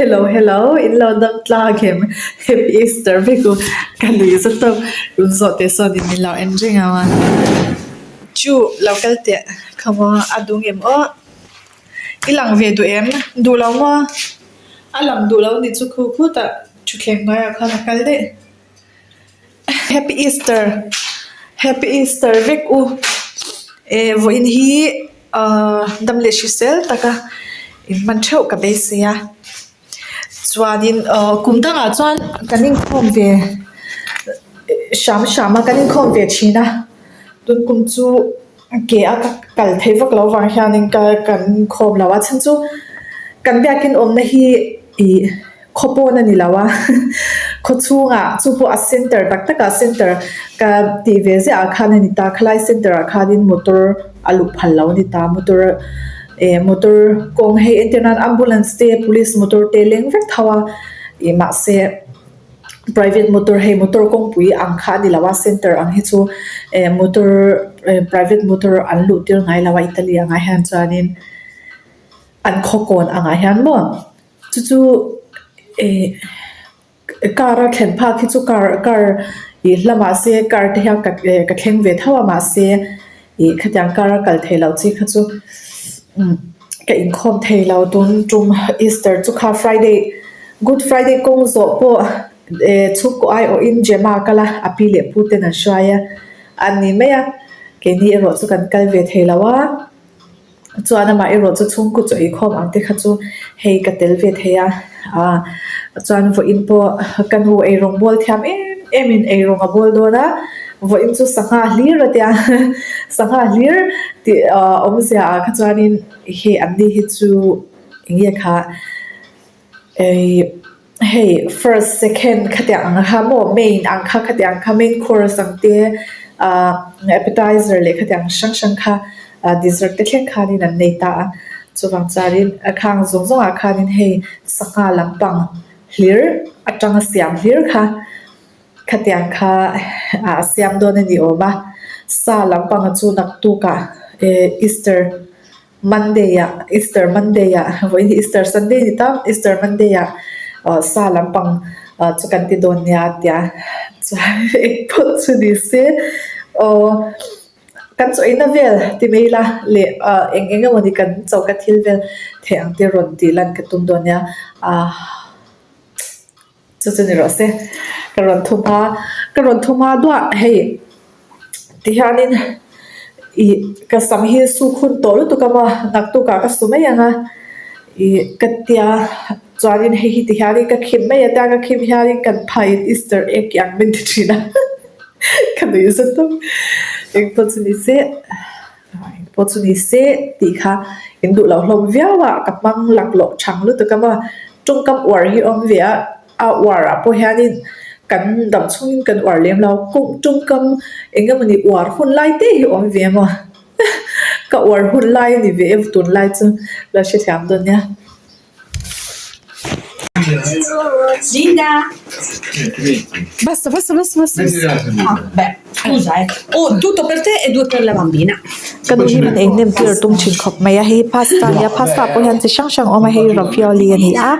Hello hello in lo dam tlak em Happy Easter vek u ka nui zet tawp run zawh teh sawn in min lo en reng ang a chu lo kal teh come on a dung em aw i lang ve duh em duh lo maw a lang duh lo anih chu khu khutah thutthleng hnuaiah khan a kal daih. Happy Easter Happy Easter vek u eh vawiin hi ahh dam leh hrisel taka in hman theuh ka beisei a chuanin ahh kum dangah chuan kan inkhawm ve hram hram a kan inkhawm ve thin a tun kum chu ke a ka kal theih vak loh avang hianin ka kan inkhawm lo a chhan chu kan biakin awmna hi ih. Khaw pawn a ni lo a, khaw chhungah chu pawh a center tak takah center ka tih ve ziah ah khan a ni ta, khalai center ah khanin motor a luh phal lo a ni ta, motor eh motor kawng hei entir nan ambulance te police motor te leng vek tho a ih mahse private motor hei motor kawngpui ang kha a ni lo a center ang hi chu eh motor eh private motor an luh tir ngai lo a Italy angah hian chuanin an khaw kawn angah hian maw. Chu chu ih car a thlen phak hi chu car car ih hla mahse car te hian ka ka thleng ve tho a mahse ih khatiang car a kal theih loh chi kha chu umm ka inkhawm thei lo tun tum easter chu kha friday good friday kawng zawh pawh eh chhungkaw aiawhin Gemma a kal a a pi leh pu ten an hruai a a ni mai a keini erawh chu kan kal ve thei lo a. Chuan amah erawh chu chhungkaw chaw eikhawm ang te kha chu hei ka tel ve thei a ah chuan vawiin pawh ka nu eirawng bawl thiam em em in eirawng a bawl dawn a vawiin chu sangha hlir a tia sangha hlir tih ah awmzia ah kha chuanin hei an ni hi chu eng nge kha Eii hei first second khatiang ang kha maw main ang kha khatiang kha main course ang te ah appetizer leh khatiang hrang hrang kha ah dessert te thleng khanin an nei ta a chuvang chuanin a khang zawng zawngah khanin hei sangha lampang hlir atanga siam hlir kha khatiang kha ah a siam dawn a ni awm a sa lampang chu naktukah eh easter. Monday ah Easter Monday ah vawiin hi Easter Sunday ni ta Easter Monday ah ah sa lampang ah chu kan ti dawn nia a tia chuan engpawh chu ni se aw kan chaw eina vel ti mai ila leh ah eng eng emawni kan choka thil vel theih ang te rawn tih lan ka tum dawn nia ah. Chu chu ni rawh se, ka rawn thu hma, ka rawn thu hma duah hei tihianin ih ka sam hi suk hun tawh lutuk a maw naktukah ka su mai ang a ih ka tia chuanin hei hi tihianin ka khim mai a tia ka khim hianin kan phaiin easter egg ang min ti thin a ka nuih zet tawp engpawh chu ni se. Pawh chu ni se tih kha in duh loh hlawm viau a, ka hmang laklawh chhang lutuk a maw. Tawngkam uar hi awm ve a, a uar ah pawh hianin kan dam chhungin kan uar lem lo, tawngkam eng emawni uar hun lai te hi awm ve a maw. Ka uar hun lai a ni ve em tunlai chu la hrethiam dawn nia. Linda! Basta, basta, basta, basta. Ah, beh, scusa eh. Oh, tutto per te e due per la bambina. Ka nu hi man eng hnem tir tum thin khawp mai a, hei pasta nia pasta pawh hian chi hrang hrang a awm a hei ravioli a ni a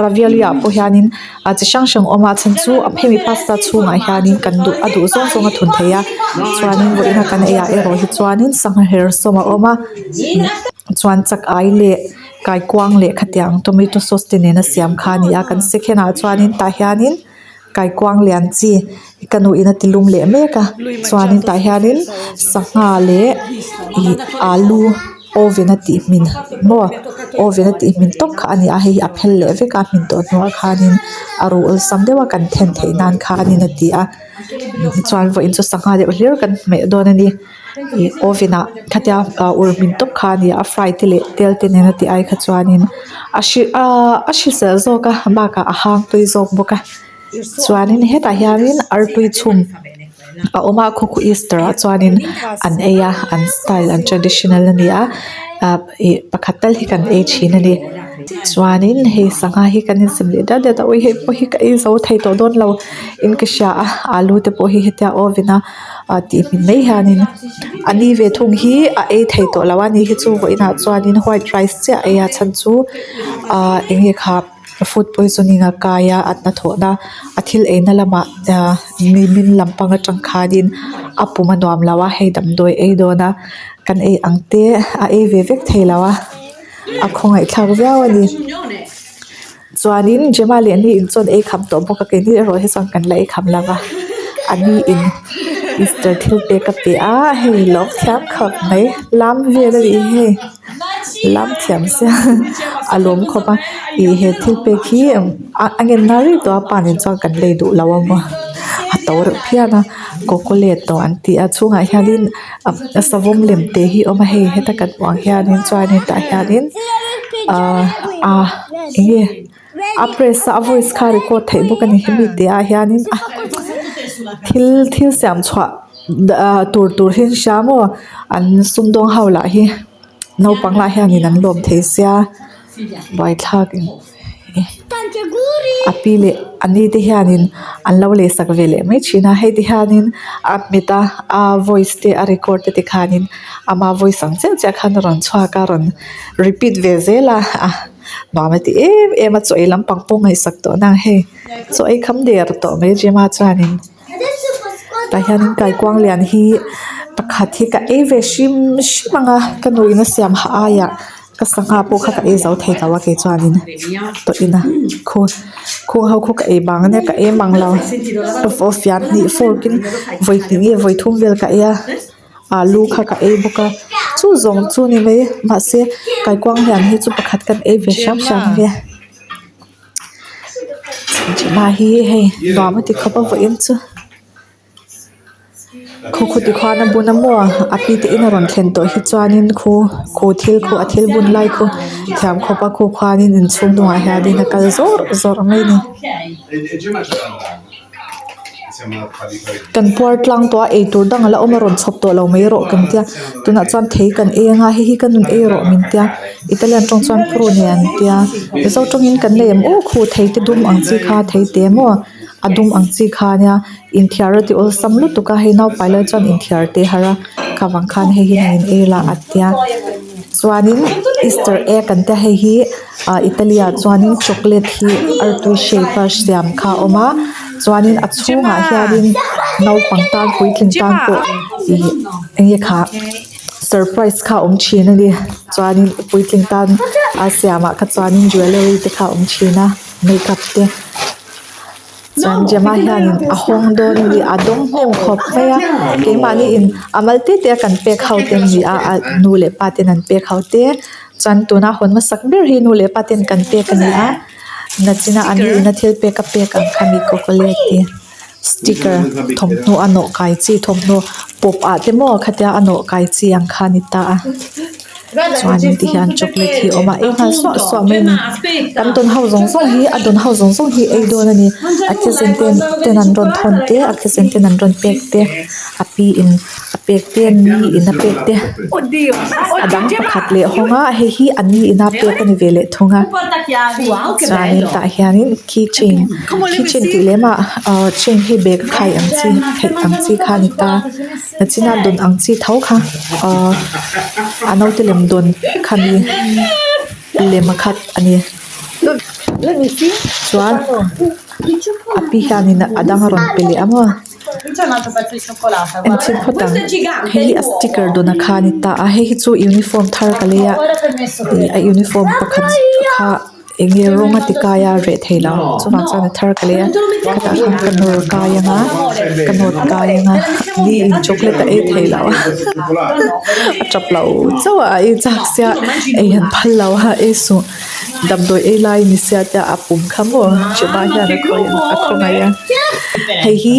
ravioli ah pawh hianin ah chi hrang hrang a awm a a chhan chu a phemi pasta chhungah hianin kan duh a duh zawng zawng a thun thei a chuanin vawiin a kan ei ah erawh hi chuanin sangha herhsawm a awm a chuan chak ai leh. Kaikuang leh khatiang tomato sauce te nena siam kha a ni a kan second ah chuanin tah hianin kaikuang lian chi ka nu in a ti lum leh mek a chuanin tah hianin sangha leh ih alu oven a tih hmin maw oven a tih hmin tawp kha a ni a hei hi a phel leh vek a hmin tawh hnuah khanin a ruh awlsam deuh a kan then theih nan khanin a ti a chuan vawiin chu sangha deuh hlir kan hmeh dawn a ni. Ih oven ah khatia ah ur hmin tawp kha a ni a fry te leh tel te nen a tih ai kha chuanin a hri ahh a hrisel zawk a bakah a hang tui zawk bawk a chuanin hetah hianin artui chhum a awm a khu khu easter ah chuanin an ei a an style an traditional a ni a ah ih pakhat tal hi kan ei thin a ni chuanin hei sangha hi kan insem leh dat dat a ui hei pawh hi ka ei zo thei tawh dawn lo in ka hria a alu te pawh hi hetia oven a. ah tih hmin mai hianin a ni ve thung hi a ei thei tawh lo a ni hi chu vawiinah chuanin white rice chiah a ei a chhan chu ah eng nge kha. Food poisoning a kai a a hnathawhna a thil eina lamah ahh nimin lampang atang khanin a pum a nuam lo a hei damdawi ei dawn a kan ei ang te a ei ve vek thei lo a a khawngaih thlak viau a ni chuanin Gemma leh ni in chuan ei kham tawh bawk a keini erawh hi chuan kan la ei kham lo va a ni in Easter thil pek a pe a hei lawm thiam khawp mai lam vel a nih hi hei. Lam thiam sia a lawm khawp a ih he thil pek hi a ngen na rih tawh a pa nen chuan kan lei duh lo a maw a to reuh phian a cocolate an tih a chhungah hianin a savawm lem te hi a awm a hei heta kan hmuh ang hianin chuanin tah hianin ahh ah eng nge a press a a voice kha record theih bawk a ni hemi te ah hianin a thil thil siam chhuah ah tur tur hi an hria maw an sumdawng ho lah hi naupang lah hianin an lawm thei sia buaithlak in a pi leh a ni te hianin an lo lei sak ve leh mai thin a hei ti hianin a hmet a a voice te a record te tikhanin ama voice ang chiah chiah khan a rawn chhuak a rawn repeat ve zel a a. Nuam a ti em em a chaw ei lampang pawh ngaihsak tawh nang hei chaw ei kham der tawh mai Gemma chuanin tah hianin kaikuang lian hi pakhat hi ka ei ve hrim hrim ang a ka nu in a siam ha aiah ka sangha pawh kha ka ei zo thei lo a kei chuanin tawh ina khu khung ho khu ka ei bang ania ka ei mang lo fian hnih fork in vawi hnih nge vawi thum vel ka ei a. Alu kha ka ei bawk a chu zawng chu ni mai mahse kaikuang lian hi chu pakhat kan ei ve hram hram ania chhima hi hei nuam a ti khawp a vawiin chu khaw khaw ti khuan a bun a maw a pi te in a rawn thlen tawh hi chuanin khu khu thil khu a thil bun lai khu thiam khawp a khu khuanin inchhung hnungah hianin a kal zawr zawr mai a ni. Kan puar tlang tawh a eitur dang a la awm a rawn chhawp tawh lo mai rawh kan tia tunah chuan thei kan ei anga hei hi ka nun ei rawh min tia Italian tawng chuan prune an tia mizo tawngin kan nei em aw khu thei te dum ang chi kha thei te maw a dum ang chi kha ania inthiar a ti awlsam lutuk a hei naupai lai chuan inthiar te har a kha vang khan hei hi min ei la a tia chuanin easter egg an tia hei hi. Ah Italy ah chuanin chocolate hi artui shape a siam kha a awm a chuanin a chhungah hianin naupang tan puitling tan pawh ih eng nge kha surprise kha a awm thin a ni chuanin puitling tan a siamah kha chuanin jewellery te kha a awm thin a makeup te. Chuan Gemma hianin a hawng dawn a ni a dawng hnem khawp mai a keimahni in a mal te te a kan pek ho te an ni a a nu leh pa ten an pek ho te chuan tuna hawn hmasak ber hi nu leh pa ten kan pek a ni a nachina an ni ina thil pek a pek ang kha ni cocolate te sticker thawmhnaw a nawh kai chi thawmhnaw pawp ah te maw khatia a nawh kai chi ang kha a ni ta a. Chuanin ti hian chocolate hi a awm a ei nghal suah suah mai a ni kan dawn ho zawng zawng hi a dawn ho zawng zawng hi ei dawn a ni a thisen ten ten an rawn thawn te a thisen ten an rawn pek te a pi in a pek te ni in a pek te a dang pakhat leh hawng a hei hi a ni ina pek a ni ve leh thung a chuanin tah hianin key chain key chain tih lem ah ahh chain hi bag a khai ang chi theih ang chi kha a ni ta. Nachina dawn ang chi tho kha ahh a naute lem dawn khami lem a khat a ni chuan a pi hianin a dang a rawn pe leh a maw enchhin phawt ang hei hi a sticker dawn a kha a ni ta a hei hi chu uniform thar ka lei a ih a uniform pakhat kha. Eng nge rawng a ti kai a reh thei lo chuvang chuan a thar ka lei a khatah khan ka nawr kai ang a ka nawt kai ang a mi in chocolate a ei thei lo a a tap lo chauh a a ei chak sia ei han phal lo a ei suh damdawi ei lai ni sia tia a pum kha maw Gemma hian a khawi a khawngaih a hei hi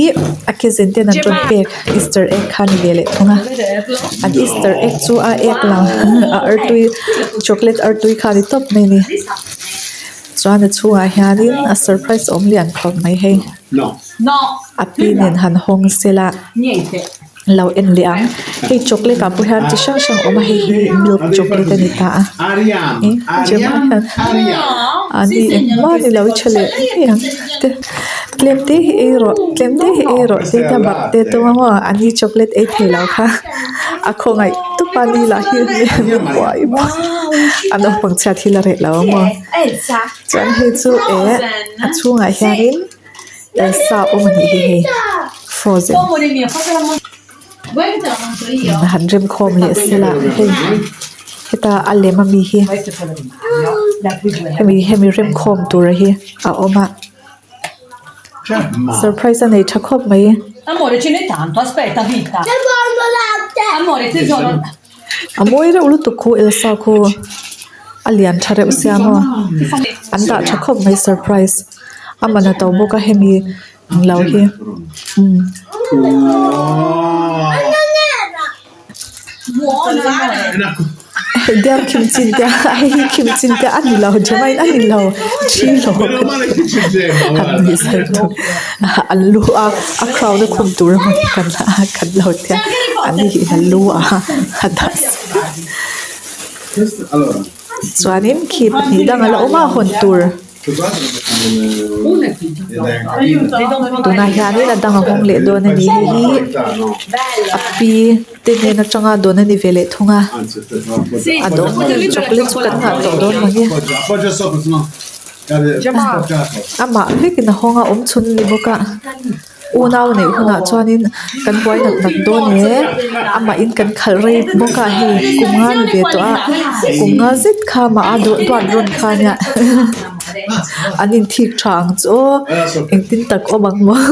a cousin ten an rawn pek easter egg kha a ni ve leh thung a an easter egg chu a ek lang a artui chocolate artui kha a ni tawp mai a ni chuan a chhungah hianin a surprise awm lian khawp mai hei a pi nen han hawng sela lo en leh ang hei chocolate ah pawh hian chi hrang hrang a awm a hei hi milk chocolate a ni ta a ih Gemma hian a ni engmah ni lo i tha leh ngei ang te. Tlem te hi ei rawh tlem te hi ei rawh te tia bak te tum a maw a ni chocolate ei thei lo kha a khawngaih tawp a ni lah hi min buai buai. A naupang chhiat hi la reh lo ang maw? Chuan hei chu eh a chhungah hianin Elsa awm a nih hi hei frozen han remkhawm leh sela hei heta a lem ami hi hemi hemi remkhawm tur hi a awm a. Surprise a nei tha khawp mai. A mawi reuh lutuk khu Elsa khu a lian tha reuh sia maw an dah tha khawp mai surprise a man a to bawk a hemi ang lo hi umm. Diam khim chin te a hei hi khim chin te a ni lo Jemine a ni lo thi lo han nuih zar thung an lu a a crown a khum tur emaw ni kan kan lo tia an ni hi an lu a a dah chuanin khi pahnih dang a la awm a hawn tur. Tunah hianin a dang a hawng leh dawn a ni hei hi a pi te hnen atanga dawn a ni ve leh thung a a dawng chocolate chu kan nghah tawh dawn mange amah vekin a hawng a awm chhun a ni bawk a. Unau neih hunah chuanin kan buai nak nak dawn e amahin kan khalh rei bawk a hei kum nga ni ve tawh a kum nga zet kha amah a duat rawn kha ania an inthik tha ang chu aw engtin tak awm ang maw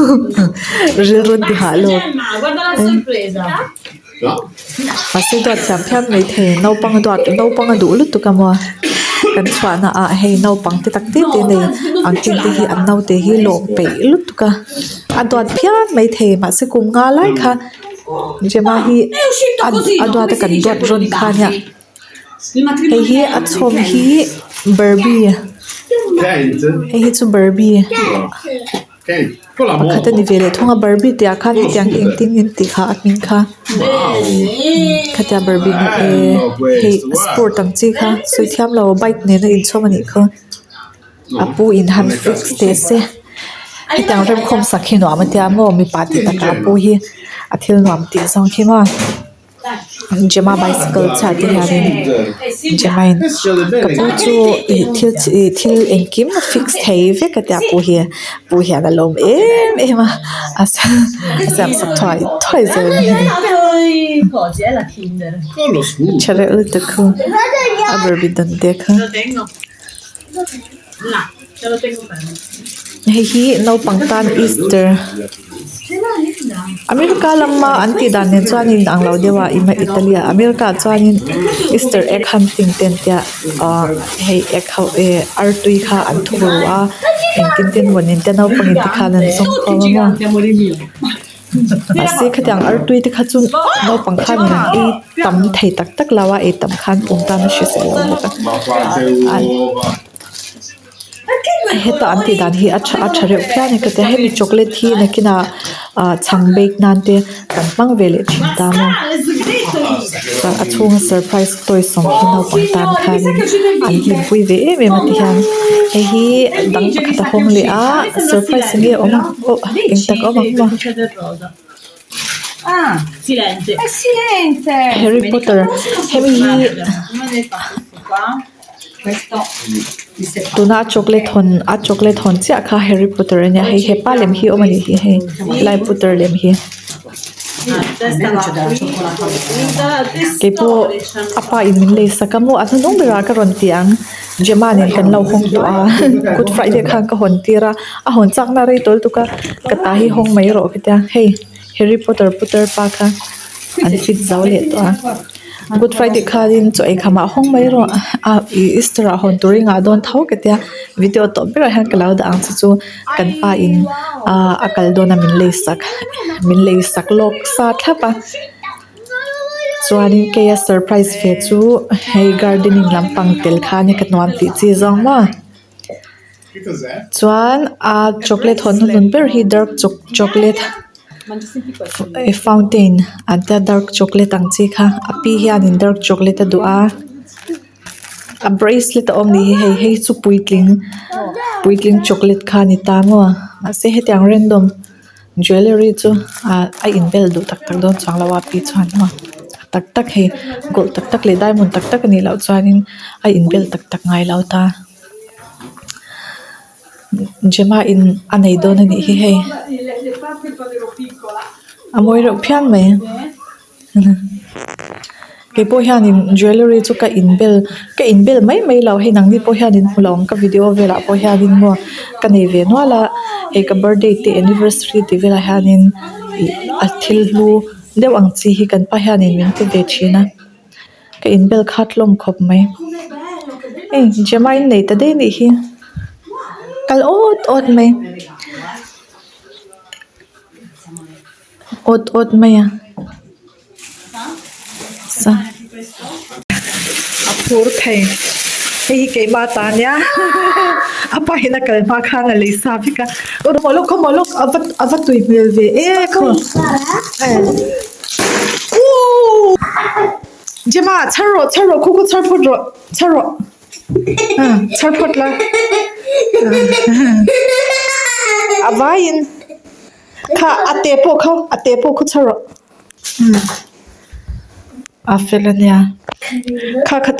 rilru an ti hah lawk. Mahse duat thiam phian mai thei naupang a duat naupang a duh lutuk a maw kan chhuahna ah hei naupang te tak te te nei ang chin te hi an naute hi lawm peih lutuk a a duat phian mai thei mahse kum nga lai kha Gemma hi a duat a kan duat rawn kha ania hei hi a chhawm hi Barbie hei hi chu Barbie. Pakhat a ni ve leh thung a barbie tih ah khan hetiang hi engtin nge an tih kha a hming kha khatia barbie nu e hei sport ang chi kha sawi thiam lo bike nena inchhawm a nih kha a pu in han fix teh se hetiang remkhawm sak hi nuam a tia maw mipa tih takah a pu hi a thil nuam tih zawng khi maw. Gemma bicycle chhiat te hianin Gemma in ka pu chu ih thil ih thil engkim a fix thei vek a tia pu hi pu hian a lawm em em a a siam sak thuai thuai zel mai a ni tha reuh lutuk khu a barbie dan te kha hei hi naupang tan Easter. America lama an tih dan nen chuan in ang lo deuh a Italy ah America ah chuanin easter egg hunting te an tia ahh hei egg ho eh artui kha an thuk ru a engtin tin maw nen te naupang in tikhan an zawng khawm a maw mahse khatiang artui te kha chu naupang khanin an ei tam thei tak tak lo a ei tam khan pum tan a hrisel lo bawk a. Heta an tih dan hi a tha a tha reuh phian a ka tia hemi chocolate hi nakinah ah chhang bake nan te kan hmang ve leh thin ta maw chuan a chhunga surprise toys awm hi naupang tan khanin an hlimpui ve em em a ti hian hei hi dang pakhat a hawng leh a surprise enge awm ang aw eng tak a awm ang maw. Harry Potter hemi hi. Tuna a chocolate hawn a chocolate hawn chiah kha Harry Potter ania hei hepa lem hi a awm anih hi hei helai Potter lem hi keipawh a pa in min lei sak a maw a hnuhnung berah ka rawn ti ang Gemma nen kan lo hawng tawh a Good Friday khan ka hawn tir a a hawn chak na rei tawl tuk a ka ta hi hawng mai rawh ka tia hei Harry Potter Potter pa kha an fit zo leh tawh a. Good Friday khanin chaw ei khamah hawng mai erawh a ih Easter ah hawn tur i ngah dawn tho ka tia video tawp berah hian ka lo dah ang che chu kan pa in ah a kal dawn a min lei sak min lei sak lawk sa thlap a chuanin keia surprise ve chu hei gardening lampang tel khan ka nuam tih chi zawng maw. Chuan a chocolate hawn hnuhnun ber hi dark chocolate fountain an tia dark chocolate ang chi kha a pi hianin dark chocolate a duh a a bracelet a awm ni hi hei hei chu puitling puitling chocolate kha a ni ta maw mahse hetiang random jewellery chu ah a inbel duh tak tak dawn chuang lo a pi chuan maw. tak tak hei gold tak tak leh diamond tak tak anih loh chuanin a inbel tak tak ngai lo ta Gemma in a nei dawn anih hi hei a mawi reuh phian mai. Keipawh hianin jewellery chu ka inbel ka inbel mai mai lo hei nangni pawh hian in hmu lo ang ka video velah pawh hianin maw ka nei ve nual a hei ka birthday te anniversary tih velah hianin ih a thil hlu deuh ang chi hi kan pa hianin min pe ve thin a ka inbel khat hlawm khawp mai hei Gemma in nei ta daih a nih hi kal awt awt mai. Awt awt mai a sa a phur thei hei hi keimah ta ania a pa in a kal hma khan a lei sa vek a aw khaw lawk khaw lawk a va a va tui hmel ve e khaw ooh Gemma chhar rawh chhar rawh khu khu chhar phawt rawh chhar rawh. Chhar phawt la a vaiin kha a te pawh kha a te pawh kha chhar rawh a fel ania kha kha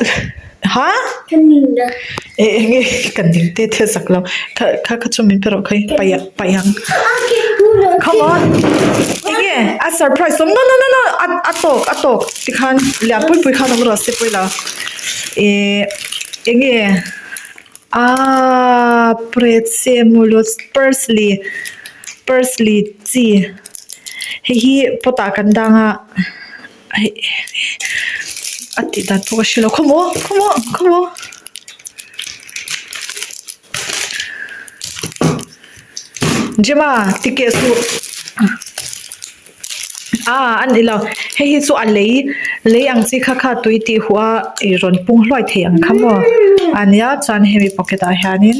ha eh eng nge ka ning te te zak lo kha kha kha chu min pe rawh khawi paih paih ang come on eng nge a surprise awm no no no no a tawk a tawk tikhan lian pui pui khan awm rawh se pawilo. Ihh eng nge aaa prezimulos parsley parsley chi hei hi pot ah kan dang a hei a tih dan pawh ka hre lo khawmaw khawmaw khawmaw. Gemma tikeh suh. Ah a ni lo hei hi chu a lei lei ang chi kha kha tui tih huh a ih rawn pung hluai thei ang kha maw a nia chuan hemi pocket ah hianin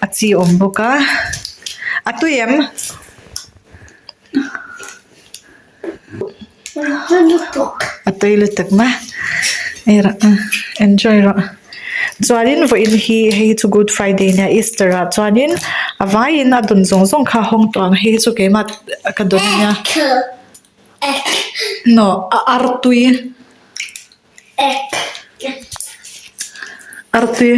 a chi awm bawk a a tui em? A tui lutuk ma ei rawh enjoy rawh. Chuanin vawiin hi hei hi chu good friday nia easter ah chuanin a vaiin a dawn zawng zawng kha a hawng tawh ang hei hi chu keimah ka dawn ania no a artui artui.